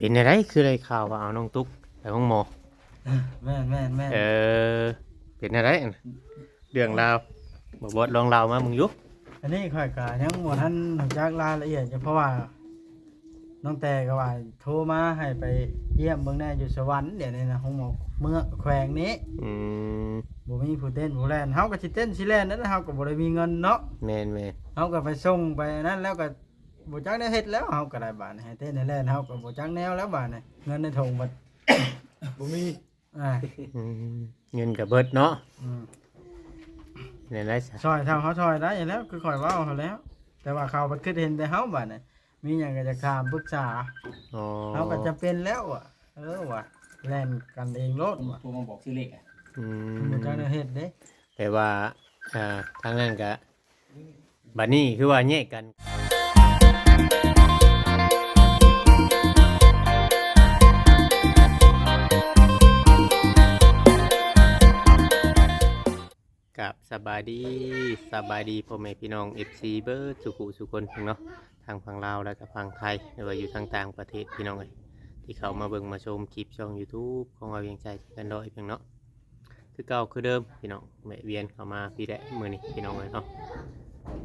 ເປັນແນວໃດ ຄືໄດ້ຂ່າວວ່າເອົານ້ອງຕຸກໄປໂຮງໝໍ? ແມ່ນໆໆ ເອີ ເປັນແນວໃດ ເລື່ອງລາວ ບໍ່ບອດລອງເລົ່າມາເບິ່ງຢູ່. ອັນນີ້ຂ້ອຍກໍຍັງບໍ່ທັນຮູ້ຈັກລາຍລະອຽດຢູ່ ເພາະວ່ານ້ອງແຕ່ກໍວ່າໂທມາໃຫ້ໄປຢ້ຽມເບິ່ງແດ່ຢູ່ສະຫວັນ ດຽວນີ້ນະ ໂຮງໝໍເມືອງແຂວງນີ້. ອືມ ບໍ່ມີຜູ້ເຕັ້ນຜູ້ແລ່ນ ເຮົາກໍຊິເຕັ້ນຊິແລ່ນນັ້ນ ເຮົາກໍບໍ່ໄດ້ມີເງິນເນາະ. ແມ່ນໆ ເຮົາກໍໄປສົ່ງໄປອັນນັ້ນແລ້ວກໍ ບໍ່ຈັກແນວເຮັດແລ້ວ ເຮົາກໍໄດ້ບາດນີ້ ໃຫ້ເຕັ້ນໃຫ້ແລ່ນ ເຮົາກໍບໍ່ຈັກແນວແລ້ວບາດນີ້ ເງິນໃນຖົງບັດ ບໍ່ມີ. ອ່າ ອືມ ເງິນກໍເບິດເນາະ. ອືມ ແນວໃດຊະ? ຊ່ອຍເທົ່າເຮົາຊ່ອຍໄດ້ແລ້ວ ຄືຂ້ອຍເວົ້າຫັ້ນແລ້ວ ແຕ່ວ່າເຂົາບັດຄິດເຫັນແຕ່ເຮົາບາດນີ້ ມີຫຍັງກໍຈະຖາມປຶກສາ. ອໍ ເຮົາກໍຈຳເປັນແລ້ວວ່າ ເອີ ວ່າແລ່ນກັນເອງໂລດວ່າ ໂທມາບອກຊື່ເລກອະ. ອືມ ບໍ່ຈັກແນວເຮັດເດ້ ແຕ່ວ່າ ອ່າ ທາງນັ້ນກໍ ບັດນີ້ຄືວ່າແຍກກັນ. ກາບສະບາຍດີ ສະບາຍດີພໍ່ແມ່ພີ່ນ້ອງ ເອັຟຊີ ເບິດສູ່ຜູ້ສູ່ຄົນເນາະ ທັງຝັ່ງລາວ ແລະກະຝັ່ງໄທ ຫຼືວ່າຢູ່ທາງຕ່າງປະເທດ ພີ່ນ້ອງເອີຍ ທີ່ເຂົ້າມາເບິ່ງມາຊົມຄລິບຊ່ອງຢູທູບຂອງເຮົາ ວຽງໄຊແຊນດອຍ ເພິ່ນເນາະ. ຄືເກົ່າຄືເດີມພີ່ນ້ອງ ແວະວຽນເຂົ້າມາພີ້ແຫຼະມື້ນີ້ພີ່ນ້ອງເອີຍເນາະ.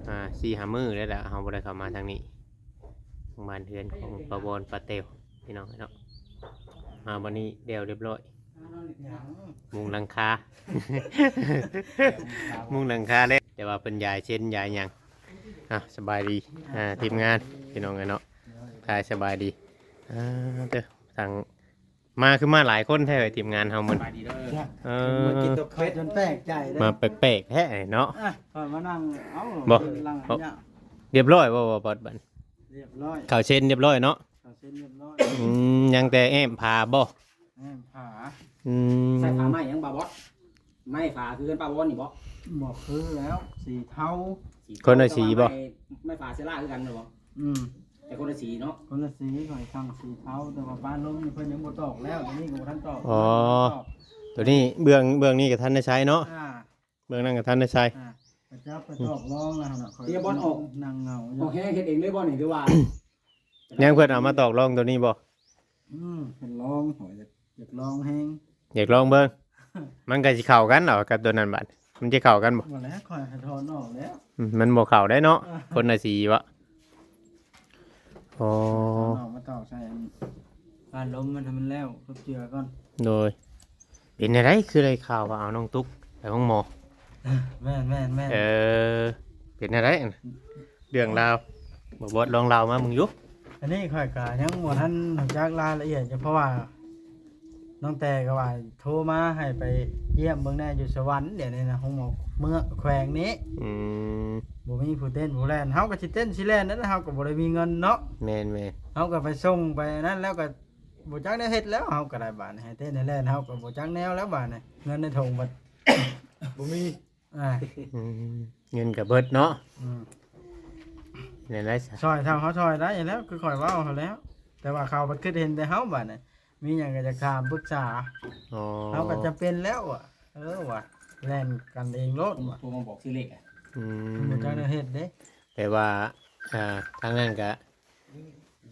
ອ່າ ສີ່ຫ້າມື້ແລ້ວລະ ເຮົາບໍ່ໄດ້ເຂົ້າມາທາງນີ້ ທາງບ້ານເຮືອນຂອງປ້າວອນປ້າແຕ້ວພີ່ນ້ອງເອີຍເນາະ. ມາບັດນີ້ແລ້ວຮຽບຮ້ອຍ ມຸງຫຼັງຄາ ມຸງຫຼັງຄາແລ້ວ ແຕ່ວ່າເພິ່ນຢາຍເຊັນຢາຍຫຍັງ. ອ່າ ສະບາຍດີ ອ່າ ທີມງານພີ່ນ້ອງເອີຍເນາະ ທັກທາຍສະບາຍດີ. ອ່າ ເດີ ທາງ ມາຄືມາຫຼາຍຄົນແທ້ເອີຍ ທີມງານເຮົາມື້ນີ້. ເອີ ມາກິນຕົກເປັດ ຈົນແປກໃຈເດ້ ມາແປກໆແທ້ເນາະ. ອ່ະ ຂ້ອຍມານັ່ງ ເອົ້າ ບໍ່ ຫຼັງ ຮຽບຮ້ອຍບໍ່ ບໍ່ບອດບັດ? ຮຽບຮ້ອຍ ເຂົ້າເຊັນຮຽບຮ້ອຍເນາະ. ເຂົ້າເຊັນຮຽບຮ້ອຍ. ອືມ ຍັງແຕ່ແອ້ມຝາບໍ່? ແອ້ມຝາ. ອືມ ໃສ່ຝາໄມ້ຫຍັງ ບ່າວບອດ? ໄມ້ຝາຄືເຮືອນປ້າວອນນີ້ບໍ່? ບໍ່ຄືແລ້ວ ສີເທົາ. ຄົນລະສີບໍ່? ໄມ້ ໄມ້ຝາເຊລາຄືກັນແມ່ນບໍ່? ອືມ ແຕ່ຄົນລະສີເນາະ. ຄົນລະສີ ຂ້ອຍສັ່ງສີເທົາ ແຕ່ວ່າປ້າລົມນີ້ເພິ່ນຍັງບໍ່ຕອກແລ້ວ ດຽວນີ້ກໍບໍ່ທັນຕອກ. ອໍ ຕົວນີ້ເບື້ອງ ເບື້ອງນີ້ກໍທັນໄດ້ໃຊ້ເນາະ. ອ່າ ເບື້ອງນັ້ນກໍທັນໄດ້ໃຊ້. ອ່າ ເຂົາເຈົ້າໄປຕອກລອງແລ້ວນະ. ຂ້ອຍ ເດຍບອນອອກ ນັ່ງເຫງົາຢູ່. ອອກແຮງເຮັດເອງເລີຍບໍ່ນີ້ ຫຼືວ່າ ຍັງເພິ່ນເອົາມາຕອກລອງຕົວນີ້ບໍ່? ອືມ ເພິ່ນລອງ ຂ້ອຍຢາກ ຢາກລອງແຮງ ຢາກລອງເບິ່ງ. ມັນກໍຊິເຂົ້າກັນເນາະກັບຕົວນັ້ນບາດ ມັນຊິເຂົ້າກັນບໍ່? ບໍ່ແລ້ວ ຂ້ອຍໃຫ້ຖອນອອກແລ້ວ. ອືມ ມັນບໍ່ເຂົ້າໄດ້ເນາະ ຄົນລະສີເບາະ. ອໍ ເອົາມາຕອກໃສ່ອັນ ປ້າລົມມັນໃຫ້ມັນແລ້ວ ເພື່ອເຈື່ອກ່ອນ. ໂດຍ ເປັນແນວໃດ ຄືໄດ້ຂ່າວວ່າເອົານ້ອງຕຸກໄປໂຮງໝໍ? ແມ່ນໆໆ ເອີ ເປັນແນວໃດ ເລື່ອງລາວ ບໍ່ບອດລອງເລົ່າມາເບິ່ງຢູ່. ອັນນີ້ຂ້ອຍກະຍັງບໍ່ທັນຮູ້ຈັກລາຍລະອຽດຢູ່ ເພາະວ່າ ນ້ອງແຕ່ກໍວ່າໂທມາໃຫ້ໄປຢ້ຽມເບິ່ງແດ່ຢູ່ສະຫວັນ ດຽວນີ້ນະ ໂຮງໝໍເມືອງແຂວງນີ້. ອືມ ບໍ່ມີຜູ້ເຕັ້ນຜູ້ແລ່ນ ເຮົາກໍຊິເຕັ້ນຊິແລ່ນນັ້ນ ເຮົາກໍບໍ່ໄດ້ມີເງິນເນາະ. ແມ່ນໆ ເຮົາກໍໄປສົ່ງໄປອັນນັ້ນແລ້ວກໍບໍ່ຈັກແນວເຮັດແລ້ວ ເຮົາກໍໄດ້ບາດນີ້ ໃຫ້ເຕັ້ນໃຫ້ແລ່ນ ເຮົາກໍບໍ່ຈັກແນວແລ້ວບາດນີ້ ເງິນໃນຖົງບັດ ບໍ່ມີ. ອ່າ ອືມ ເງິນກໍເບິດເນາະ. ອືມ ແນວໃດຊະ? ຊ່ອຍເທົ່າເຮົາຊ່ອຍໄດ້ແລ້ວ ຄືຂ້ອຍເວົ້າຫັ້ນແລ້ວ ແຕ່ວ່າເຂົາບັດຄິດເຫັນແຕ່ເຮົາບາດນີ້ ມີຫຍັງກໍຈະຖາມປຶກສາ. ອໍ ເຮົາກໍຈຳເປັນແລ້ວວ່າ ເອີ ວ່າແລ່ນກັນເອງໂລດວ່າ ໂທມາບອກຊື່ເລກອະ. ອືມ ບໍ່ຈັກແນວເຮັດເດ້ ແຕ່ວ່າ ອ່າ ທາງນັ້ນກໍ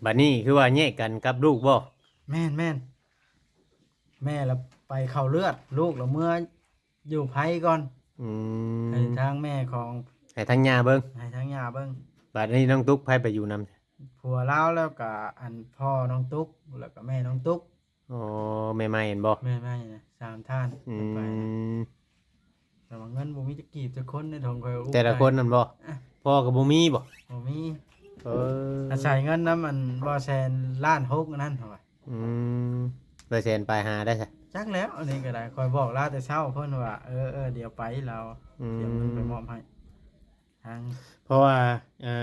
ບັດນີ້ຄືວ່າແຍກກັນກັບລູກບໍ່? ແມ່ນໆ ແມ່ລະໄປເຂົ້າເລືອດ ລູກລະເມືອ ຢູ່ໃຜກ່ອນ. ອືມ ໃຫ້ທາງແມ່ຂອງ ໃຫ້ທາງຍ່າເບິ່ງ ໃຫ້ທາງຍ່າເບິ່ງ. ບາດນີ້ນ້ອງຕຸກໃຜໄປຢູ່ນຳ? ຜົວລາວ ແລ້ວກະອັນພໍ່ນ້ອງຕຸກ ແລ້ວກະແມ່ນ້ອງຕຸກ. ອໍ ແມ່ໃໝ່ຫັ້ນບໍ່? ແມ່ໃໝ່ນະ ສາມທ່ານ. ອືມ ເພິ່ນໄປນະ ແຕ່ວ່າເງິນບໍ່ມີຈັກກີບຈັກຄົນໃນຖົງຂ້ອຍ. ແຕ່ລະຄົນນັ້ນບໍ່? ອ່ະ ພໍ່ກໍບໍ່ມີບໍ່? ບໍ່ມີ. ເອີ ອາໄສເງິນນຳອັນບໍ່ແສນລ້ານຫົກອັນນັ້ນເຂົາວ່າ. ອືມ ໄປແສນປາຍຫາໄດ້ຊະ? ຈັກແລ້ວ ອັນນີ້ກໍໄດ້ ຂ້ອຍບອກລາວແຕ່ເຊົ້າ ເພິ່ນວ່າ ເອີໆ ດຽວໄປລາວ. ອືມ ດຽວເພິ່ນໄປມອບໃຫ້ທາງ ເພາະວ່າ ເອີ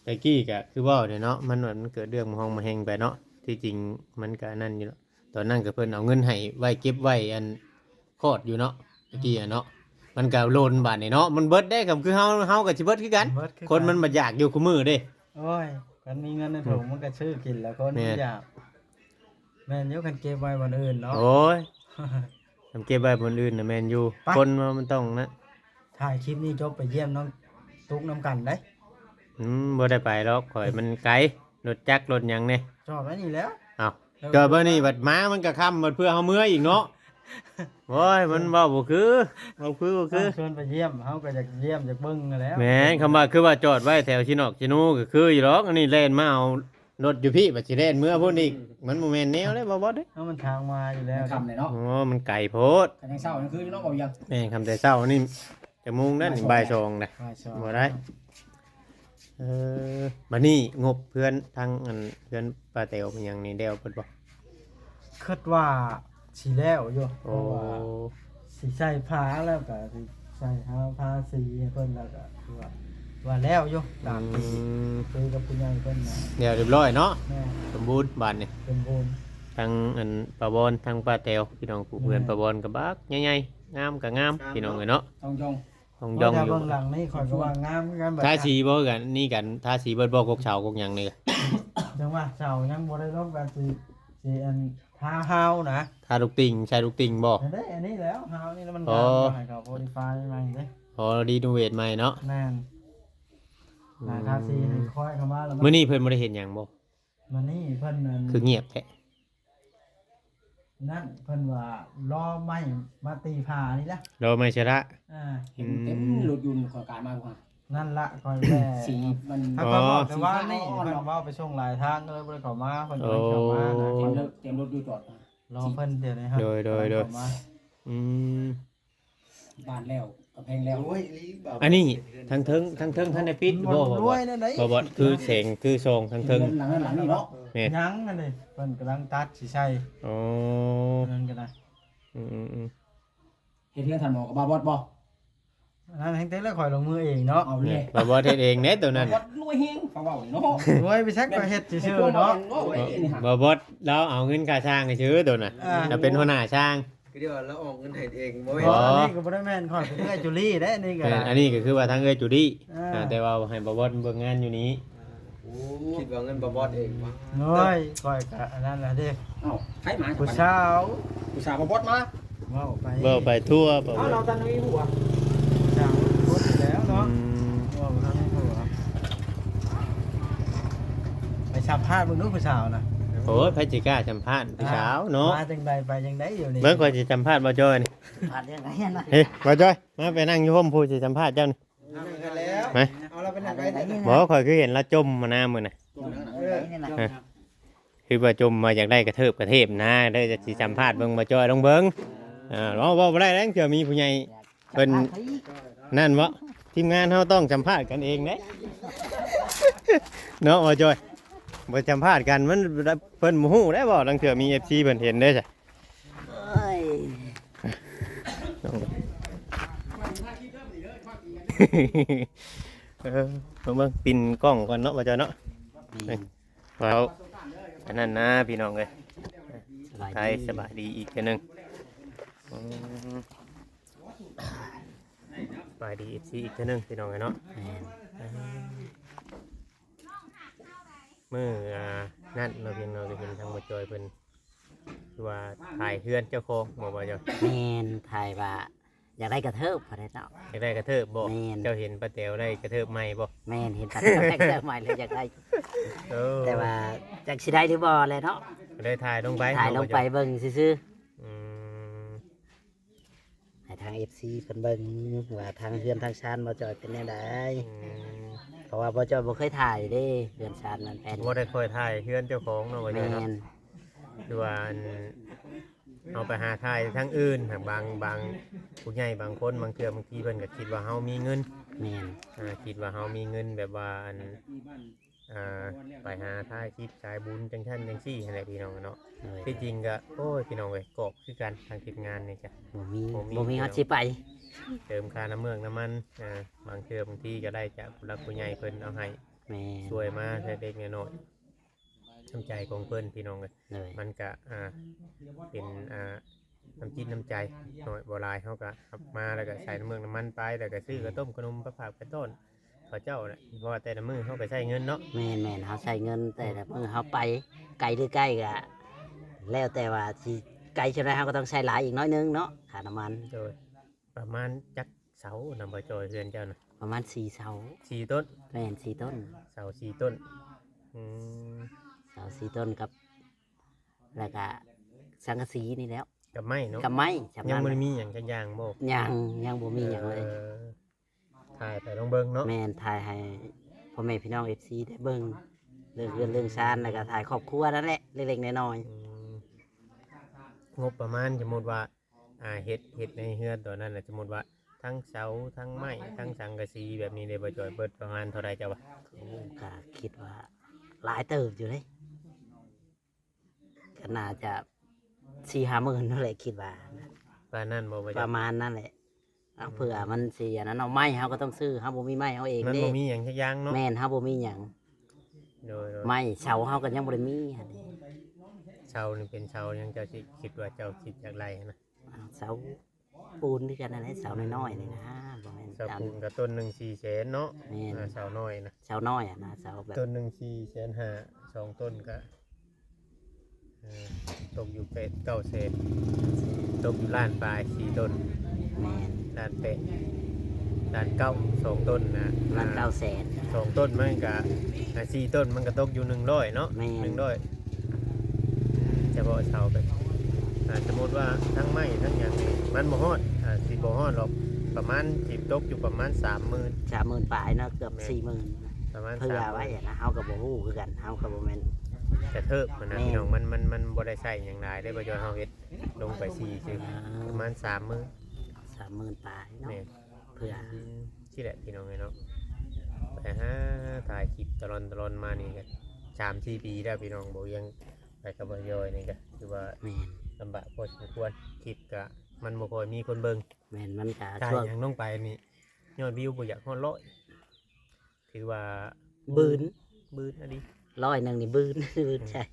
ແຕ່ກີ້ກໍຄືເວົ້າແຫຼະເນາະ ມັນ ມັນເກີດເລື່ອງມະຮອງມະແຮງໄປເນາະ. ທີ່ຈິງມັນກໍອັນນັ້ນຢູ່ເນາະ ຕອນນັ້ນກໍເພິ່ນເອົາເງິນໃຫ້ໄວ້ ເກັບໄວ້ອັນຄອດຢູ່ເນາະ ແຕ່ກີ້ອະເນາະ. ມັນກໍຫຼົ່ນບາດນີ້ເນາະ ມັນເບິດເດ້ ກໍຄືເຮົາ ເຮົາກໍຊິເບິດຄືກັນ ເບິດຄືກັນ ຄົນມັນບໍ່ຢາກຢູ່ຄູ່ມື້ເດ້. ໂອ້ຍ ຄັນມີເງິນໃນຖົງ ອືມ ມັນກໍຊື້ກິນແລ້ວ ຄົນມັນຢາກ. ແມ່ນຢູ່ ຄັນເກັບໄວ້ບ່ອນອື່ນເນາະ. ໂອ້ຍ ຄັນເກັບໄວ້ບ່ອນອື່ນນະແມ່ນຢູ່ ໄປ ຄົນເຮົາມັນຕ້ອງນະ. ຖ່າຍຄລິບນີ້ຈົບໄປຢ້ຽມນ້ອງຕຸກນຳກັນເດ້. ອືມ ບໍ່ໄດ້ໄປດອກ ຂ້ອຍມັນໄກ ລົດຈັກລົດຫຍັງແດ່. ຈອດໄວ້ນີ້ແຫຼ້ວ ເອົາ ເອີ ຈອດບັດນີ້ບັດມາມັນກໍຄ່ຳ ບັດເພື່ອເຮົາເມືອອີກເນາະ. ໂອ້ຍ ມັນເວົ້າບໍ່ຄື ເວົ້າຄືບໍ່ຄື ຕ້ອງຊວນໄປຢ້ຽມ ເຮົາກໍຢາກຢ້ຽມຢາກເບິ່ງຫັ້ນແຫຼະ. ແມ່ນ ຄຳວ່າຄືວ່າຈອດໄວ້ແຖວຊິນອກຊິນູກໍຄືຢູ່ດອກ ອັນນີ້ແລ່ນມາເອົາ ລົດຢູ່ພີ້ ບັດຊິແລ່ນເມືອພຸ້ນອີກ ມັນບໍ່ແມ່ນແນວເດ້ ບໍ່ ບໍ່ເດ້. ເອົາ ມັນທາງມາຢູ່ແລ້ວ ມັນຄ່ຳເລີຍເນາະ. ອໍ ມັນໄກໂພດ. ຄັນຍັງເຊົ້າຍັງຄືຢູ່ເນາະ ບໍ່ຫຍັງ. ແມ່ນ ຄ່ຳແຕ່ເຊົ້ານີ້ ຈັກໂມງແລ້ວນີ້? ບ່າຍສອງ ບ່າຍສອງແລ້ວ ບໍ່ໄດ້. ເອີ ບັດນີ້ງົບເຮືອນທາງອັນ ເຮືອນປ້າແຕວເປັນຫຍັງນີ້ ແລ້ວເບິດບໍ່? ຄິດວ່າຊິແລ້ວຢູ່ ໂອ້ ເພາະວ່າຊິໃສ່ຝາ ແລ້ວກໍຊິໃສ່ ຫາທາສີໃຫ້ເພິ່ນ ແລ້ວກໍຄືວ່າ ວ່າແລ້ວຢູ່ ຕາມທີ່ ອືມ ຄຸຍກັບຜູ້ໃຫຍ່ເພິ່ນນະ ແລ້ວຮຽບຮ້ອຍເນາະ. ແມ່ນ ສົມບູນບາດນີ້ ສົມບູນ. ທັງອັນປ້າບອນ ທັງປ້າແຕວ ພີ່ນ້ອງຄູ່ເພື່ອນ ແມ່ນ ປ້າບອນກໍບັກໃຫຍ່ໆ ງາມກໍງາມ ງາມ ພີ່ນ້ອງເອີຍເນາະ ເນາະ ທ່ອງຢອງ ທ່ອງຢອງຢູ່. ເບິ່ງຫຼັງນີ້ຂ້ອຍກໍວ່າງາມຄືກັນ ທາສີບໍ່ກັນ ນີ້ກັນ ທາສີເບິດບໍ່ ກົກເສົາກົກຫຍັງນີ້? ຈັ່ງວ່າເສົາຍັງບໍ່ໄດ້ລົງ ກໍຊິ ຊິອັນ ທາຮາວນະ ທາລູກຕິ່ງ ໃສ່ລູກຕິ່ງບໍ່? ອັນນີ້ ອັນນີ້ແລ້ວ ຮາວນີ້ແລ້ວມັນ ອໍ ງາມ ໃຫ້ເຂົາໂມດິຟາຍໃໝ່ເດ້. ອໍ ຣີໂນເວດໃໝ່ເນາະ. ແມ່ນ ອືມ ນາຍທາສີໃຫ້ຄ່ອຍເຂົ້າມາແລ້ວ. ມື້ນີ້ເພິ່ນບໍ່ໄດ້ເຮັດຫຍັງບໍ່? ມື້ນີ້ເພິ່ນນັ້ນ ຄືງຽບແທ້? ນັ້ນເພິ່ນວ່າລໍໄມ້ມາຕີຜ້ານີ້ລະ ລໍໄມ້ຊະລະ. ອ່າ ເຫັນເຕັມ ອືມ ລົດຢູ່ ຂ້ອຍກາຍມາວ່າ ນັ້ນລະ ຂ້ອຍແວ່ ສີມັນ ຖ້າຂ້ອຍບອກແຕ່ວ່ານີ້ ອໍ ເພິ່ນເວົ້າໄປສົ່ງຫຼາຍທາງ ກໍເລີຍບໍ່ໄດ້ເຂົ້າມາ ເພິ່ນກໍເລີຍເຂົ້າມານະ. ອໍ ເຕັມລົດ ເຕັມລົດຢູ່ຈອດ ລໍເພິ່ນດຽວນີ້ຮະ ໂດຍ ໂດຍ ໂດຍ ເຂົ້າມາ. ອືມ ບ້ານແລ້ວ ກຳແພງແລ້ວ. ໂອ້ຍ ອີ່ຫຼີ ອັນນີ້ທາງເທິງ ທາງເທິງທັນໄດ້ປິດບໍ່? ບໍ່ ບໍ່ ບໍ່ ບໍ່ ຄືແສງຄືສ່ອງທາງເທິງ ເຮືອນຫຼັງນັ້ນຫຼັງນີ້ເນາະ. ແມ່ນ ຍັງອັນນີ້ ເພິ່ນກຳລັງຕັດຊິໃສ່. ອໍ ເຮືອນກໍໄດ້. ອືມໆໆ ເຮັດເຮືອນທ່ານໝໍກັບບ່າວບອດບໍ່? ອັນນັ້ນແຮງແຕ່ລະ ຂ້ອຍລົງມືເອງເນາະ. ເອົາແຫຼະ ບ່າວບອດເຮັດເອງເດ້ໂຕນັ້ນ. ບ່າວບອດລວຍແຮງ ເຂົາເວົ້ານີ້ເນາະ. ໂອ້ຍ ໄປຊັກ ຂ້ອຍເຮັດຊື່ໆເນາະ. ບ່າວບອດລາວເອົາເງິນຄ່າຊ່າງຊື່ໂຕນັ້ນ. ອ່າ ລາວເປັນຫົວໜ້າຊ່າງ ຄືເດີວ່າລາວອອກເງິນໃຫ້ເອງ. ບໍ່ແມ່ນ ອໍ ອັນນີ້ກໍບໍ່ໄດ້ແມ່ນ ຂ້ອຍເປັນເອື້ອຍຈູລີເດ້. ນີ້ກໍ ແມ່ນ ອັນນີ້ກໍຄືວ່າທາງເອື້ອຍຈູລີ. ອ່າ ອ່າ ແຕ່ວ່າໃຫ້ບ່າວບອດເບິ່ງງານຢູ່ນີ້. ອ່າ ໂອ້ ຄິດວ່າເງິນບ່າວບອດເອງວະ. ໂອ້ຍ ຂ້ອຍກະອັນນັ້ນລະເດ້. ເອົ້າ ໃຜມາ? ຜູ້ສາວ ຜູ້ສາວບ່າວບອດມາ. ເວົ້າໄປ ເວົ້າໄປທົ່ວ. ເອົ້າ ເວົ້າ ລາວທັນມີຜົວ? ຜູ້ສາວຄົນນີ້ແລ້ວເນາະ. ອືມ ເວົ້າທັນມີຜົວ. ໄປສຳພາດເບິ່ງດູຜູ້ສາວນະ. ໂອ້ຍ ໃຜຊິກ້າສຳພາດຜູ້ສາວເນາະ. ອ່າ ມາຈັ່ງໃດໄປຈັ່ງໃດຢູ່ນີ້? ເບິ່ງ ຂ້ອຍຊິສຳພາດບ່າວຈ້ອຍນີ້. ສຳພາດຈັ່ງໃດນະ? ເຮີ້ຍ ບ່າວຈ້ອຍ ມາໄປນັ່ງຢູ່ຮົ່ມ ຜູ້ຊິສຳພາດເຈົ້ານີ້. ນັ່ງກັນແລ້ວ ມາ ເອົາລາວໄປນັ່ງໄດ້. ບໍ່ ຂ້ອຍຄືເຫັນລາວຈົ່ມມານະມື້ນະ. ຈົ່ມຫຍັງນະ? ເອີ ເອີ ຈົ່ມຫຍັງ? ຄືວ່າຈົ່ມວ່າຢາກໄດ້ກະເທີບກະເທບນະ ເດີ ຈະຊິສຳພາດເບິ່ງ ບ່າວຈ້ອຍ ລອງເບິ່ງ. ເອີ ເວົ້າ ເວົ້າບໍ່ໄດ້ແລ້ວ ເທື່ອມີຜູ້ໃຫຍ່ເພິ່ນ ສຳພາດເຂົາອີກ ນັ້ນເນາະ. ທີມງານເຮົາຕ້ອງສຳພາດກັນເອງເດ້ ເນາະ ບ່າວຈ້ອຍ. ບໍ່ສຳພາດກັນ ມັນ ເພິ່ນບໍ່ຮູ້ໄດ້ບໍ່ ລາງເທື່ອມີເອັຟຊີເພິ່ນເຫັນເດ້. ໂອ້ຍ ເອີ ເບິ່ງໆ ປິ່ນກ້ອງກ່ອນເນາະ ວ່າຈະເນາະ. ແມ່ນ ເວົ້າອັນນັ້ນນະ ພີ່ນ້ອງເອີຍ. ສະບາຍດີ ສະບາຍດີອີກເທື່ອໜຶ່ງ. ອືມ ສະບາຍດີ ເອັຟຊີ ອີກເທື່ອໜຶ່ງ ພີ່ນ້ອງເອີຍເນາະ. ແມ່ນ ມື້ ອ່າ ນັ້ນເນາະ ພີ່ນ້ອງ ກໍເຫັນທາງບ່າວຈ້ອຍເພິ່ນ ຄືວ່າຖ່າຍເຮືອນເຈົ້າຂອງບໍ່ ບ່າວຈ້ອຍ? ແມ່ນ ຖ່າຍວ່າຢາກໄດ້ກະເທີບເພິ່ນເນາະ. ຢາກໄດ້ກະເທີບບໍ່? ແມ່ນ ເຈົ້າເຫັນປ້າແຕວໄດ້ກະເທີບໃໝ່ບໍ່? ແມ່ນ ເຫັນປ້າແຕວໄດ້ກະເທີບໃໝ່ແລ້ວຢາກໄດ້. ເອີ ແຕ່ວ່າຈັກຊິໄດ້ຫຼືບໍ່ແຫຼະເນາະ ກໍເລີຍຖ່າຍລົງໄປ ຖ່າຍລົງໄປເບິ່ງຊື່ໆ. ອືມ ໃຫ້ທາງເອັຟຊີເພິ່ນເບິ່ງວ່າທາງເຮືອນທາງຊານບ່າວຈ້ອຍເປັນແນວໃດ. ອືມ ເພາະວ່າບ່າວຈ້ອຍບໍ່ເຄີຍຖ່າຍເດ້ ເຮືອນຊານມັນເປັນ ບໍ່ໄດ້ຄ່ອຍຖ່າຍເຮືອນເຈົ້າຂອງເນາະ ບ່າວຈ້ອຍເນາະ. ແມ່ນ ຄືວ່າອັນ ເຮົາໄປຫາຖ່າຍທາງອື່ນ ຫາກບາງ ບາງຜູ້ໃຫຍ່ບາງຄົນ ບາງເທື່ອບາງທີເພິ່ນກໍຄິດວ່າເຮົາມີເງິນ. ແມ່ນ ອ່າ ຄິດວ່າເຮົາມີເງິນ ແບບວ່າອັນ ອ່າ ໄປຫາຖ່າຍຄລິບສາຍບຸນຈັ່ງຊັ້ນຈັ່ງຊີ້ຫັ້ນແຫຼະ ພີ່ນ້ອງເນາະ. ໂດຍ ທີ່ຈິງກໍ ໂອ້ຍ ພີ່ນ້ອງເອີຍ ກອກຄືກັນ ທາງທີມງານນີ້ກະ ບໍ່ມີ ບໍ່ມີ ບໍ່ມີຮອດຊິໄປ ເຕີມຄ່ານ້ຳເມືອກນ້ຳມັນ. ອ່າ ບາງເທື່ອບາງທີກໍໄດ້ຈາກຜູ້ຫຼັກຜູ້ໃຫຍ່ເພິ່ນເອົາໃຫ້. ແມ່ນ ຊ່ວຍມາເລັກໆນ້ອຍໆ ນ້ຳໃຈຂອງເພິ່ນ ພີ່ນ້ອງເອີຍ. ໂດຍ ມັນກະ ອ່າ ເປັນ ອ່າ ນ້ຳຈິດນ້ຳໃຈ ໜ້ອຍບໍ່ຫຼາຍ ເຮົາກະຮັບມາ ແລ້ວກະໃສ່ນ້ຳເມືອກນ້ຳມັນໄປ ແລ້ວກະຊື້ ແມ່ນ ເຂົ້າຕົ້ມຂະໜົມໄປຝາກໄປຕ້ອນເຂົາເຈົ້າແຫຼະ ເພາະວ່າແຕ່ລະມື້ເຮົາກະໃຊ້ເງິນເນາະ. ແມ່ນໆ ເຮົາໃຊ້ເງິນແຕ່ລະມື້ເຮົາໄປ ໄກຫຼືໃກ້ກະແລ້ວແຕ່ວ່າຊິໄກສ່ຳໃດ ເຮົາກໍຕ້ອງໃຊ້ຫຼາຍອີກໜ້ອຍໜຶ່ງເນາະ ຄ່ານ້ຳມັນ. ໂດຍ ປະມານຈັກເສົານະ ບ່າວຈ້ອຍ ເຮືອນເຈົ້ານະ? ປະມານສີ່ເສົາ ສີ່ຕົ້ນ. ແມ່ນ ສີ່ຕົ້ນ ເສົາສີ່ຕົ້ນ. ອືມ ເສົາສີ່ຕົ້ນກັບ ແລ້ວກະສັງກະສີນີ້ແຫຼ້ວ ກັບໄມ້ເນາະ ກັບໄມ້ ສ່ຳນັ້ນ ຍັງບໍ່ໄດ້ມີຫຍັງຈັກຢ່າງບໍ່? ຍັງ ຍັງບໍ່ມີຫຍັງເລີຍ ເອີ ຖ່າຍໄປລອງເບິ່ງເນາະ ແມ່ນ ຖ່າຍໃຫ້ພໍ່ແມ່ພີ່ນ້ອງເອັຟຊີໄດ້ເບິ່ງ ເລື່ອງເຮືອນເລື່ອງຊານ ແລ້ວກໍຖ່າຍຄອບຄົວນັ້ນແຫຼະ ເລັກໆນ້ອຍໆ ອືມ ງົບປະມານ ສົມມຸດວ່າ ອ່າ ເຮັດ ເຮັດໃນເຮືອນຕອນນັ້ນນະ ສົມມຸດວ່າທັງເສົາ ທັງໄມ້ ທັງສັງກະສີແບບນີ້ເດ້ ບໍ່ຈ່ອຍ ເບິດປະມານເທົ່າໃດເຈົ້າວ່າ? ໂອ້ ກໍຄິດວ່າຫຼາຍເຕີບຢູ່ເດ້ ກໍໜ້າຈະສີ່ຫ້າໝື່ນນັ້ນແຫຼະ ຄິດວ່າ ປານນັ້ນບໍ່? ປະມານນັ້ນແຫຼະ ເອົາ ເພື່ອມັນຊິອັນນັ້ນເນາະ ໄມ້ເຮົາກໍຕ້ອງຊື້ ເຮົາບໍ່ມີໄມ້ເຮົາເອງເດ້ ມັນບໍ່ມີຫຍັງຈັກຢ່າງເນາະ ແມ່ນ ເຮົາບໍ່ມີຫຍັງ ໂດຍໆ ໄມ້ເສົາເຮົາກໍຍັງບໍ່ໄດ້ມີຫັ້ນເດ້ ເສົານີ້ເປັນເສົາຫຍັງ ເຈົ້າຊິຄິດວ່າເຈົ້າຄິດຢາກໄດ້ຫັ້ນນະ? ເສົາປູນຄືກັນນັ້ນແຫຼະ ເສົານ້ອຍໆນີ້ນະ ບໍ່ແມ່ນ ເສົາປູນກໍຕົ້ນໜຶ່ງສີ່ແສນເນາະ ແມ່ນ ອ່າ ເສົານ້ອຍນະ ເສົານ້ອຍຫັ້ນນະ ເສົາແບບ ຕົ້ນໜຶ່ງສີ່ແສນຫ້າ ສອງຕົ້ນກໍ ເອີ ຕົກຢູ່ແປດເກົ້າແສນ ຕົກຢູ່ລ້ານປາຍ ສີ່ຕົ້ນ ແມ່ນ ລ້ານແປດ ລ້ານເກົ້າ ສອງຕົ້ນນະ ລ້ານເກົ້າແສນ ສອງຕົ້ນມັນກະ ອ່າ ສີ່ຕົ້ນມັນກະຕົກຢູ່ໜຶ່ງຮ້ອຍເນາະ ແມ່ນ ໜຶ່ງຮ້ອຍ ສະເພາະເສົາໄປ ອ່າ ສົມມຸດວ່າທັງໄມ້ທັງຫຍັງນີ້ມັນບໍ່ຮອດ ອ່າ ຊິບໍ່ຮອດດອກ ປະມານ ຊິຕົກຢູ່ປະມານສາມໝື່ນ ສາມໝື່ນປາຍເນາະ ເກືອບ ແມ່ນ ສີ່ໝື່ນ ປະມານ ເພື່ອໄວ້ຫັ້ນນະ ເຮົາກໍບໍ່ຮູ້ຄືກັນ ເຮົາກໍບໍ່ແມ່ນກະເທີບຫັ້ນນະ ແມ່ນ ພີ່ນ້ອງ ມັນ ມັນ ມັນບໍ່ໄດ້ໃຊ້ຫຍັງຫຼາຍເດ້ ບໍ່ຢອກເຮົາເຮັດລົງໄປສີ່ຊື່ ອ່າ ປະມານສາມໝື່ນ ສາມໝື່ນປາຍເນາະ ແມ່ນ ເພື່ອ ອືມ ຊີ້ແຫຼະ ພີ່ນ້ອງເອີຍເນາະ ໄປຫາຖ່າຍຄລິບຕະຫຼອນ ຕະຫຼອນມານີ້ກໍສາມສີ່ປີແລ້ວ ພີ່ນ້ອງ ບໍ່ຍັງ ໄປກັບບ່າວຢອຍນີ້ກໍຖືວ່າ ແມ່ນ ລຳບາກພໍສົມຄວນ ຄລິບກໍມັນບໍ່ຄ່ອຍມີຄົນເບິ່ງ ແມ່ນ ມັນກໍ ຖ່າຍ ຊ່ວງ ຫຍັງລົງໄປນີ້ ຍອດວິວບໍ່ຢາກຮອດຮ້ອຍ ຖືວ່າ ບືນ ບືນອີ່ຫຼີ ຮ້ອຍໜຶ່ງນີ້ບືນ ບືນ ອືມ ໃຊ່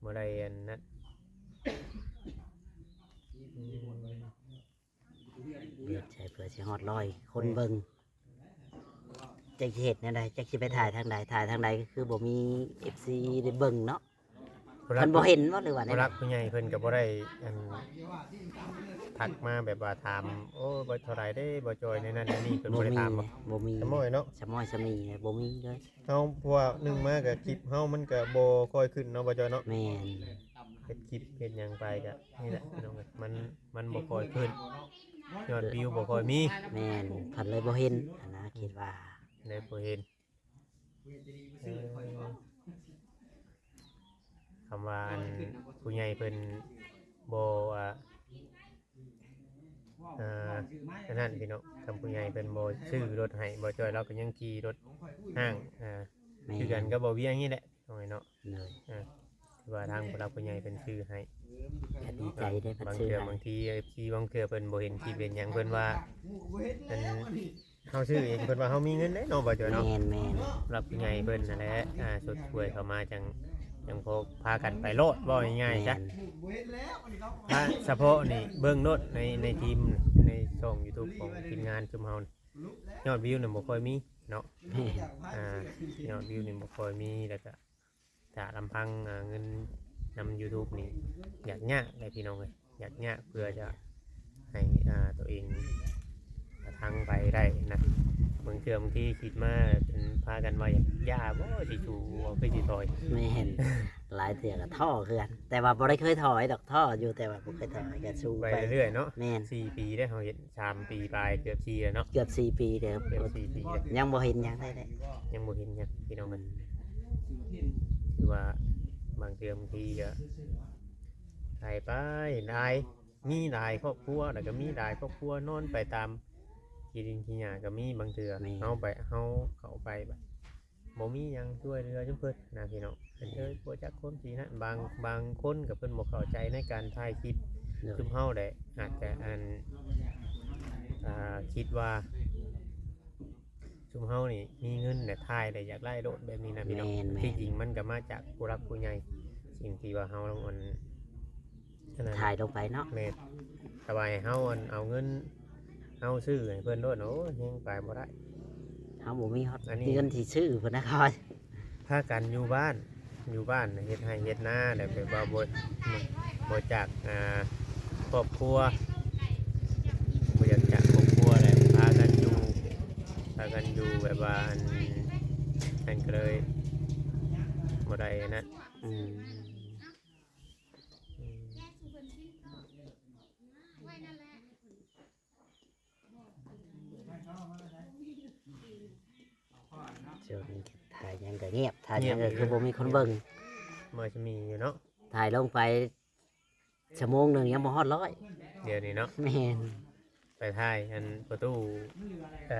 ບໍ່ໄດ້ອັນນັ້ນ ອືມ ເຮັດໃສ່ເພື່ອຊິຮອດຮ້ອຍຄົນເບິ່ງ ແມ່ນ ຈັກຊິເຮັດແນວໃດ ຈັກຊິໄປຖ່າຍທາງໃດ ຖ່າຍທາງໃດກໍຄືບໍ່ມີເອັຟຊີໄດ້ເບິ່ງເນາະ ຜູ້ຫຼັກ ເພິ່ນບໍ່ເຫັນບໍ່ ຫຼືວ່າແນວໃດ ຜູ້ຫຼັກຜູ້ໃຫຍ່ເພິ່ນກໍບໍ່ໄດ້ ອັນ ທັກມາແບບວ່າຖາມ ໂອ້ ບໍ່ເທົ່າໃດເດ້ ບໍ່ຈ່ອຍ ແນວນັ້ນແນວນີ້ ເພິ່ນບໍ່ໄດ້ຖາມບໍ່? ບໍ່ມີ ບໍ່ມີ ຊະມ້ອຍເນາະ ຊະມ້ອຍຊະໝີ່ ບໍ່ມີເລີຍ ເຮົາ ເພາະວ່າໜຶ່ງມາກໍຄລິບເຮົາມັນກໍບໍ່ຄ່ອຍຂຶ້ນເນາະ ບໍ່ຈ່ອຍເນາະ ແມ່ນ ເຮັດຄລິບເຮັດຫຍັງໄປກໍນີ້ແຫຼະ ພີ່ນ້ອງເອີຍ ມັນ ມັນບໍ່ຄ່ອຍຂຶ້ນ ຍອດວິວບໍ່ຄ່ອຍມີ ແມ່ນ ເພິ່ນເລີຍບໍ່ເຫັນຫັ້ນນະ ຄິດວ່າ ເລີຍບໍ່ເຫັນ ເອີ ຄຳວ່າ ອັນ ຜູ້ໃຫຍ່ເພິ່ນບໍ່ ອ່າ ອ່າ ອັນນັ້ນ ພີ່ນ້ອງ ຄຳຜູ້ໃຫຍ່ເພິ່ນບໍ່ຊື້ລົດໃຫ້ ບໍ່ຈ່ອຍລາວກໍຍັງຂີ່ລົດຫ້າງ ອ່າ ແມ່ນ ຄືກັນກັບບໍ່ວຽງນີ້ແຫຼະ ນ້ອງເອີຍເນາະ ໂດຍ ອ່າ ຄືວ່າທາງຜູ້ຫຼັກຜູ້ໃຫຍ່ເພິ່ນຊື້ໃຫ້ ກໍດີໃຈເດ້ ບາງເທື່ອ ບາງທີເອັຟຊີບາງເທື່ອເພິ່ນບໍ່ເຫັນຄລິບເຫັນຫຍັງ ເພິ່ນວ່າ ອັນ ເຮົາຊື້ເອງ ເພິ່ນວ່າເຮົາມີເງິນເດ້ເນາະ ບໍ່ຈ່ອຍເນາະ ແມ່ນໆ ຜູ້ຫຼັກຜູ້ໃຫຍ່ເພິ່ນຫັ້ນແຫຼະ ອ່າ ຊົດຊ່ວຍເຂົ້າມາ ຈັ່ງ ຈັ່ງພໍພາກັນໄປລອດ ເວົ້າງ່າຍໆຊະ ແມ່ນ ຖ້າສະເພາະນີ້ເບິ່ງໂລດໃນ ໃນທີມ ໃນຊ່ອງຢູທູບຂອງທີມງານຊຸມເຮົານີ້ ຍອດວິວນີ້ບໍ່ຄ່ອຍມີເນາະ ແມ່ນ ອ່າ ຍອດວິວນີ້ບໍ່ຄ່ອຍມີ ແລ້ວກະ ຖ້າລຳພັງ ອ່າ ເງິນນຳຢູທູບນີ້ ຢາກຍາກເດ້ພີ່ນ້ອງເອີຍ ຢາກຍາກເພື່ອຈະໃຫ້ ອ່າ ຕົວເອງ ອ່າ ທາງໄປໄດ້ນະ ບາງເທື່ອບາງທີຄິດມາຈົນພາກັນວ່າຢາກຢ່າບໍ່ ຊິສູ້ບໍ່ ຄືຊິຖອຍ ແມ່ນ ຫຼາຍເທື່ອກໍທໍ້ຄືກັນ ແຕ່ວ່າບໍ່ໄດ້ເຄີຍຖອຍດອກ ທໍ້ຢູ່ ແຕ່ວ່າບໍ່ເຄີຍຖອຍ ກໍສູ້ໄປ ໄປເລື້ອຍໆເນາະ ແມ່ນ ສີ່ປີເດ້ ເຮົາເຮັດ ສາມປີປາຍ ເກືອບສີ່ແລ້ວເນາະ ເກືອບສີ່ປີເດີ ເກືອບສີ່ປີແລ້ວ ຍັງບໍ່ເຫັນຫຍັງໄດ້ເດ້ ຍັງບໍ່ເຫັນຫຍັງ ພີ່ນ້ອງເອີຍ ອືມ ຄືວ່າບາງເທື່ອບາງທີກໍຫຼາຍໄປ ຫຼາຍ ມີຫຼາຍຄອບຄົວ ແລ້ວກໍມີຫຼາຍຄອບຄົວນອນໄປຕາມຂີ້ດິນຂີ້ຫຍ້າກໍມີບາງເທື່ອ ແມ່ນ ເຮົາໄປ ເຮົາເຂົ້າໄປບັດ ບໍ່ມີຫຍັງຊ່ວຍເຫຼືອຊຸມເພິ່ນນະພີ່ນ້ອງ ເພິ່ນເອີຍ ບໍ່ຈັກຄວາມຈິງນະ ບາງ ບາງຄົນກໍເພິ່ນບໍ່ເຂົ້າໃຈໃນການຖ່າຍຄລິບ ໂດຍ ຊຸມເຮົາແຫຼະ ອາດຈະ ອັນ ອ່າ ຄິດວ່າ ຊຸມເຮົານີ້ມີເງິນແຫຼະ ຖ່າຍແຫຼະ ຢາກໄດ້ໂລດແບບນີ້ນະພີ່ນ້ອງ ແມ່ນໆ ທີ່ຈິງມັນກໍມາຈາກຜູ້ຫຼັກຜູ້ໃຫຍ່ ສິ່ງທີ່ວ່າເຮົາລອງ ອັນ ອັນນັ້ນ ຖ່າຍລົງໄປເນາະ ແມ່ນ ຖ້າວ່າໃຫ້ເຮົາ ອັນ ເອົາເງິນ ເຮົາຊື້ໃຫ້ເພິ່ນໂລດ ໂອ້ຍ ແຮງໄປບໍ່ໄດ້ ເຮົາບໍ່ມີຮອດ ອັນນີ້ ເງິນທີ່ຊື້ພຸ້ນນະ ຂ້ອຍ ພາກັນຢູ່ບ້ານ ຢູ່ບ້ານເຮັດໄຮ່ເຮັດນາ ແລ້ວແບບວ່າບໍ່ ບໍ່ຈາກ ອ່າ ຄອບຄົວ ບໍ່ຢາກຈາກຄອບຄົວ ແລ້ວພາກັນຢູ່ ພາກັນຢູ່ແບບວ່າ ອັນ ອັນ ກໍເລີຍບໍ່ໄດ້ອັນນັ້ນ ອືມ ງຽບ ຖ້າຫຍັງກໍຄືບໍ່ມີຄົນເບິ່ງ ບໍ່ຈະມີຢູ່ເນາະ ຖ່າຍລົງໄປຊົ່ວໂມງໜຶ່ງຍັງບໍ່ຮອດຮ້ອຍ ດຽວນີ້ເນາະ ແມ່ນ ໄປຖ່າຍອັນປະຕູ ເອີ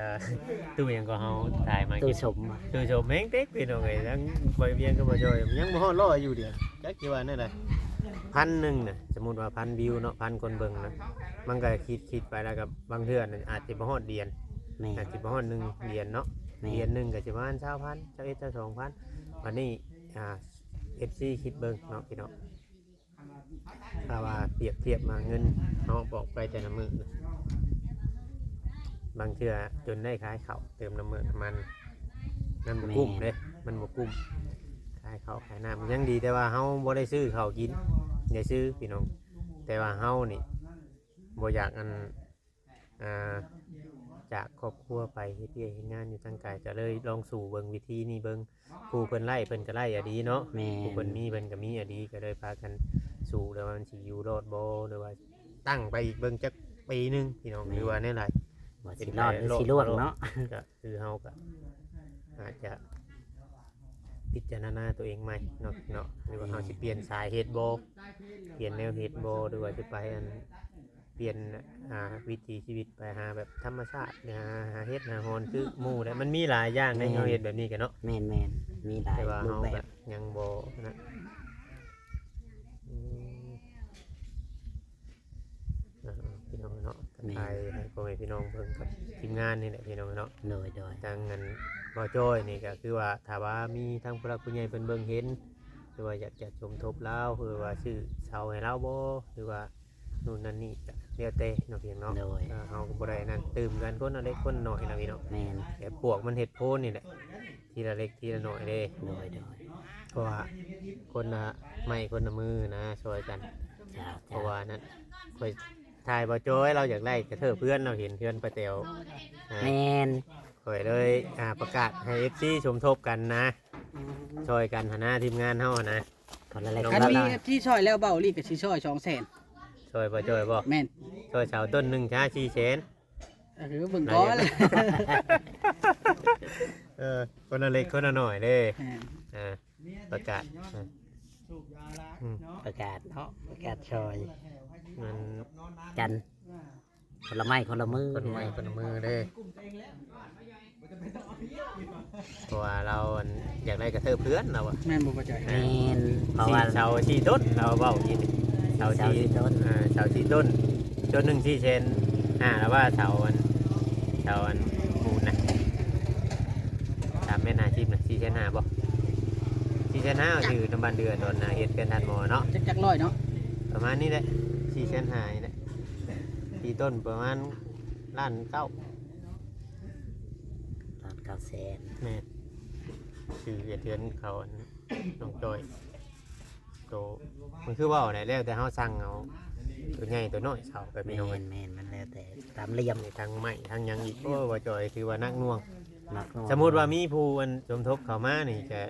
ຕູ້ຫຍັງກໍເຮົາຖ່າຍມາ ຕູ້ຊົມ ຕູ້ຊົມແຮງເຕັກ ພີ່ນ້ອງເອີຍ ທັງບ່າວວຽງກັບບ່າວຈ້ອຍ ຍັງບໍ່ຮອດຮ້ອຍຢູ່ ດຽວຈັກຊິວ່າແນວໃດ ພັນໜຶ່ງນະ ສົມມຸດວ່າພັນວິວເນາະ ພັນຄົນເບິ່ງນະ ມັນກໍຄິດ ຄິດໄປແລ້ວກໍບາງເທື່ອອາດຊິບໍ່ຮອດດຽນ ແມ່ນ ອາດຊິບໍ່ຮອດໜຶ່ງດຽນເນາະ ແມ່ນ ດຽນໜຶ່ງກໍຊິປະມານຊາວພັນ ຊາວເອັດ ຊາວສອງພັນ ບັດນີ້ ອ່າ ເອັຟຊີ ຄິດເບິ່ງເນາະ ພີ່ນ້ອງ ຖ້າວ່າປຽບທຽບມາເງິນເຮົາອອກໄປແຕ່ລະມື້ ບາງເທື່ອຈົນໄດ້ຂາຍເຂົ້າເຕີມນ້ຳມັນ ມັນບໍ່ກຸ້ມເດ້ ມັນບໍ່ກຸ້ມ ຂາຍເຂົ້າຂາຍນ້ຳ ຍັງດີແຕ່ວ່າເຮົາບໍ່ໄດ້ຊື້ເຂົ້າກິນ ໄດ້ຊື້ ພີ່ນ້ອງ ແຕ່ວ່າເຮົານີ້ບໍ່ຢາກອັນ ອ່າ ຈາກຄອບຄົວໄປເຮັດວຽກເຮັດງານຢູ່ທາງໄກ ກໍເລີຍລອງສູ້ເບິ່ງວິທີນີ້ເບິ່ງ ຜູ້ເພິ່ນໄດ້ເພິ່ນກໍໄດ້ອະດີເນາະ ແມ່ນ ຜູ້ເພິ່ນມີເພິ່ນກໍມີອະດີ ກໍເລີຍພາກັນສູ້ ແລ້ວວ່າມັນຊິຢູ່ລອດບໍ່ ຫຼືວ່າຕັ້ງໄປອີກເບິ່ງຈັກປີໜຶ່ງ ພີ່ນ້ອງ ແມ່ນ ຫຼືວ່າແນວໃດ ວ່າຊິລອດ ເປັນໄປ ຫຼືຊິລ່ວງເນາະ ລອດບໍ່ລອດ ກໍຄືເຮົາກໍອາດຈະພິຈາລະນາຕົວເອງໃໝ່ເນາະ ເນາະ ຫຼືວ່າເຮົາ ແມ່ນ ຊິປ່ຽນສາຍເຮັດບໍ່ ປ່ຽນແນວເຮັດບໍ່ ຫຼືວ່າຊິໄປອັນ ປ່ຽນ ອ່າ ວິຖີຊີວິດໄປຫາແບບທຳມະຊາດ ຫາ ຫາເຫັດຫາຫອນຄືໝູ່ແຫຼະ ມັນມີຫຼາຍຢ່າງໃນ ແມ່ນ ເຮົາເຮັດແບບນີ້ກໍເນາະ ແມ່ນໆ ມີຫຼາຍ ແຕ່ວ່າເຮົາ ຮູບແບບ ກໍຍັງບໍ່ນະ ອືມ ອ່າ ພີ່ນ້ອງເນາະ ແມ່ນ ທັກທາຍໃຫ້ພໍ່ແມ່ພີ່ນ້ອງເບິ່ງກັບທີມງານນີ້ແຫຼະ ພີ່ນ້ອງເນາະ ໂດຍໆ ທາງອັນບ່າວຈ້ອຍນີ້ກໍຄືວ່າ ຖ້າວ່າມີທາງຜູ້ຫຼັກຜູ້ໃຫຍ່ເພິ່ນເບິ່ງເຫັນ ຫຼືວ່າຢາກຈະສົມທົບລາວ ຫຼືວ່າຊື້ເຊົ່າໃຫ້ລາວບໍ່ ຫຼືວ່າ ໂນ່ນນັ້ນນີ້ ກະແລ້ວແຕ່ເນາະ ພີ່ນ້ອງເນາະ ໂດຍ ເອີ ເຮົາກໍບໍ່ໄດ້ນັ້ນ ຕື່ມກັນຄົນລະເລັກຄົນລະໜ້ອຍນະພີ່ນ້ອງ ແມ່ນ ແຕ່ພວກມັນເຮັດໂພນນີ້ແຫຼະ ທີລະເລັກທີລະໜ້ອຍເດ້ ໂດຍໆ ເພາະວ່າຄົນລະໄມ້ຄົນລະມືນະ ຊ່ອຍກັນ ເຈົ້າໆ ເພາະວ່ານັ້ນ ຂ້ອຍຖ່າຍບ່າວຈ້ອຍ ລາວຢາກໄດ້ກະເທີບເຮືອນ ລາວເຫັນເຮືອນປ້າແຕວ ອ່າ ແມ່ນ ຂ້ອຍເລີຍ ອ່າ ປະກາດໃຫ້ເອັຟຊີສົມທົບກັນນະ ອືມ ຊ່ອຍກັນຫັ້ນນະ ທີມງານເຮົາຫັ້ນນະ ຄົນລະເລັກ ຄັນມີ ຄົນລະ ເອັຟຊີຊ່ອຍແລ້ວ ເບົາລີກະຊິຊ່ອຍສອງແສນ ຊ່ອຍບໍ່ ຊ່ອຍບໍ່ ແມ່ນ ຊ່ອຍເສົາຕົ້ນໜຶ່ງຊະສີ່ແສນ ເອີ ເບິ່ງກ່ອນ ເອີ ຄົນລະເລັກຄົນລະໜ້ອຍເດ້ ແມ່ນ ອ່າ ປະກາດ ອືມ ປະກາດເນາະ ປະກາດຊ່ອຍ ມັນ ກັນ ຄົນລະໄມ້ຄົນລະມື ຄົນລະໄມ້ຄົນລະມືເດ້ ເພາະວ່າລາວ ອັນ ຢາກໄດ້ກະເທີບເຮືອນລາວອະ ແມ່ນບໍ່ ບໍ່ໃຈ ແມ່ນ ເພາະວ່າສີ່ເສົາສີ່ຕົ້ນ ລາວເວົ້າອີກ ເສົາສີ່ ສີ່ເສົາສີ່ຕົ້ນ ເອີ ເສົາສີ່ຕົ້ນ ຕົ້ນໜຶ່ງສີ່ແສນຫ້າ ລາວວ່າເສົາ ອັນ ເສົາ ອັນ ປູນນະ ສາມແມັດຫ້າສິບນະ ສີ່ແສນຫ້າບໍ່ ສີ່ແສນຫ້າ ຊື່ນຳບ້ານເດືອນ ຕອນນະເຮັດເຮືອນທ່ານໝໍເນາະ ຈັກ ຈັກຮ້ອຍເນາະ ປະມານນີ້ແຫຼະ ສີ່ແສນຫ້ານີ້ແຫຼະ ສີ່ຕົ້ນປະມານລ້ານເກົ້າ ລ້ານເກົ້າແສນ ແມ່ນ ຊື່ເຮັດເຮືອນເຂົາ ອັນ ນ້ອງຈ້ອຍ ໂຕ ມັນຄືເວົ້າແຫຼະ ແລ້ວແຕ່ເຮົາສັ່ງເອົາ ໂຕໃຫຍ່ໂຕນ້ອຍເສົາ ແບບນີ້ເນາະ ແມ່ນໆ ມັນແລ້ວແຕ່ຕາມຫຼ່ຽມ ທັງໄມ້ທັງຫຍັງອີກ ໂອ້ ບ່າວຈ້ອຍ ຖືວ່າໜັກໜ່ວງ ໜັກໜ່ວງ ສົມມຸດວ່າມີຜູ້ ອັນ ສົມທົບເຂົ້າມານີ້ກະ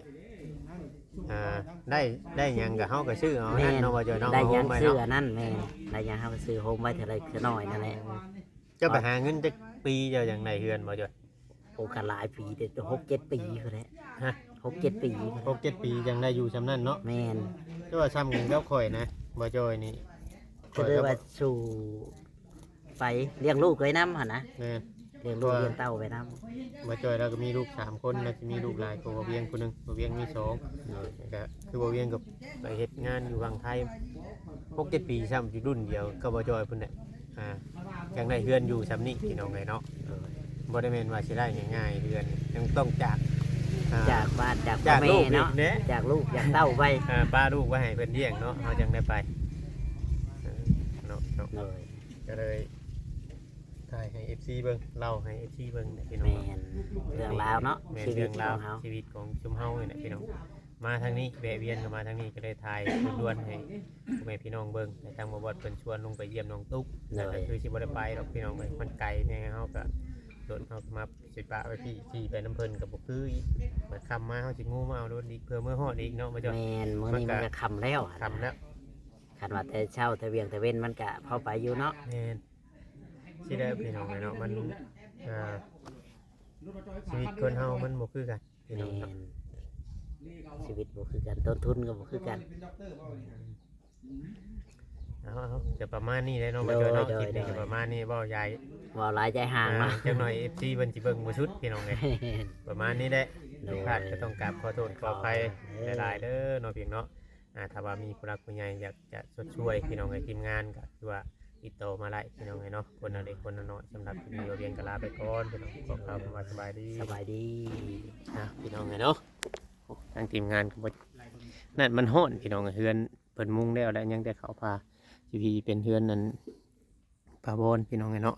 ອ່າ ໄດ້ ໄດ້ຫຍັງກະເຮົາກະຊື້ເອົານັ້ນເນາະ ແມ່ນ ບ່າວຈ້ອຍເນາະ ໄດ້ຫຍັງຊື້ອັນນັ້ນ ແມ່ນ ໄດ້ຫຍັງເຮົາກະຊື້ໂຮມໄວ້ເທື່ອລະເລັກເທື່ອນ້ອຍນັ້ນແຫຼະ ເຈົ້າໄປຫາເງິນຈັກປີ ເຈົ້າຈັ່ງໄດ້ເຮືອນ ບ່າວຈ້ອຍ ໂອ້ ກະຫຼາຍປີເດ ຫົກເຈັດປີພຸ້ນແຫຼະ ຮະ ຫົກເຈັດປີພຸ້ນ ຫົກເຈັດປີຈັ່ງໄດ້ຢູ່ຊ່ຳນັ້ນເນາະ ແມ່ນ ແຕ່ວ່າຊ່ຳກັນກັບຂ້ອຍນະ ບ່າວຈ້ອຍນີ້ ກໍເລີຍວ່າສູ້ໄປລ້ຽງລູກໄປນຳຫັ້ນນະ ແມ່ນ ລ້ຽງລູກລ້ຽງເຕົ້າໄປນຳ ບ່າວຈ້ອຍລາວກໍມີລູກສາມຄົນ ລາວຊິມີລູກຫຼາຍກວ່າບ່າວວຽງຜູ້ໜຶ່ງ ບ່າວວຽງມີສອງ ໂດຍ ກະຄືບ່າວວຽງກໍໄປເຮັດງານຢູ່ຝັ່ງໄທ ຫົກເຈັດປີຊ້ຳ ຢູ່ລຸ້ນດຽວກັບບ່າວຈ້ອຍພຸ້ນແຫຼະ ອ່າ ຈັ່ງໄດ້ເຮືອນຢູ່ຊ່ຳນີ້ ພີ່ນ້ອງເອີຍເນາະ ໂດຍ ບໍ່ໄດ້ແມ່ນວ່າຊິໄດ້ງ່າຍໆ ເຮືອນຍັງຕ້ອງຈາກ ອ່າ ຈາກບ້ານຈາກພໍ່ແມ່ເນາະ ຈາກລູກຈາກເຕົ້າໄປ ອ່າ ປະລູກໄວ້ໃຫ້ເພິ່ນລ້ຽງເນາະ ເຮົາຈັ່ງໄດ້ໄປ ເອີ ເນາະ ເນາະ ໂດຍ ກໍເລີຍຖ່າຍໃຫ້ເອັຟຊີເບິ່ງ ເລົ່າໃຫ້ເອັຟຊີເບິ່ງແຫຼະ ພີ່ນ້ອງ ແມ່ນ ເລື່ອງລາວເນາະ ແມ່ນ ຊີວິດ ເລື່ອງລາວ ຂອງເຮົາ ຊີວິດຂອງຊຸມເຮົານີ້ແຫຼະ ພີ່ນ້ອງ ມາທາງນີ້ ແວະວຽນເຂົ້າມາທາງນີ້ ກໍເລີຍຖ່າຍດ່ວນໆໃຫ້ພໍ່ແມ່ພີ່ນ້ອງເບິ່ງ ແຕ່ທາງບ່າວບອດເພິ່ນຊວນລົງໄປຢ້ຽມນ້ອງຕຸກ ໂດຍ ແລ້ວກໍຄືຊິບໍ່ໄດ້ໄປດອກພີ່ນ້ອງເອີຍ ມັນໄກແດ່ ເຮົາກໍ ລົດເຮົາກໍມາຊິປະໄວ້ພີ້ ຂີ່ໄປນຳເພິ່ນກໍບໍ່ຄືອີກ ບັດຄ່ຳມາເຮົາຊິງູມາເອົາລົດອີກ ເພື່ອເມືອຮອດອີກເນາະ ບໍ່ເຈົ້າ ແມ່ນ ມື້ນີ້ມັນກໍຄ່ຳແລ້ວ ຄ່ຳແລ້ວ ຄັນວ່າແຕ່ເຊົ້າແຕ່ວຽງແຕ່ເວັນມັນກໍພໍໄປຢູ່ເນາະ ແມ່ນ ຊິໄດ້ພີ່ນ້ອງເອີຍເນາະ ມັນ ອ່າ ຊີວິດຄົນເຮົາມັນບໍ່ຄືກັນ ພີ່ນ້ອງເນາະ ແມ່ນ ຊີວິດບໍ່ຄືກັນ ຕົ້ນທຶນກໍບໍ່ຄືກັນ. ເອົາໆ ຈະປະມານນີ້ແຫຼະເນາະ ໂດຍ ບໍ່ເຈີເນາະ ໂດຍ ຄລິບນີ້ ໂດຍ ກໍປະມານນີ້ ເວົ້າໃຫຍ່ ເວົ້າຫຼາຍໃຈຫ່າງເນາະ ອ່າ ຈັກໜ່ອຍ ເອັຟຊີ ເພິ່ນຊິເບິ່ງບໍ່ສຸດ ພີ່ນ້ອງເອີຍ ປະມານນີ້ແຫຼະ ໂດຍ ຜິດພາດກໍຕ້ອງກາບຂໍໂທດຂໍອະໄພ ເອີ ຫຼາຍໆເດີເນາະ ພີ່ນ້ອງເນາະ. ອ່າ ຖ້າວ່າມີຜູ້ຫຼັກຜູ້ໃຫຍ່ຢາກຈະຊົດຊ່ວຍ ພີ່ນ້ອງເອີຍ ທີມງານກໍຄືວ່າຕິດຕໍ່ມາໄດ້ ພີ່ນ້ອງເອີຍເນາະ. ຄົນລະເລັກຄົນລະນ້ອຍ ສຳລັບຄລິບນີ້ ບ່າວວຽງກໍລາໄປກ່ອນ ພີ່ນ້ອງ ຂໍກ່າວຄຳວ່າສະບາຍດີ ສະບາຍດີ ນະ ພີ່ນ້ອງເອີຍເນາະ. ໂອ້ ທາງທີມງານກໍບໍ່ ນັ້ນມັນຮ້ອນ ພີ່ນ້ອງເອີຍ ເຮືອນເພິ່ນມຸງແລ້ວ ແລ້ວຍັງແຕ່ເຂົ້າຜ້າ ທີ່ເປັນເຮືອນນັ້ນ ປ້າບອນ ພີ່ນ້ອງເອີຍເນາະ.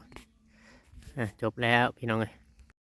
ອ່າ ຈົບແລ້ວ ພີ່ນ້ອງເອີຍ.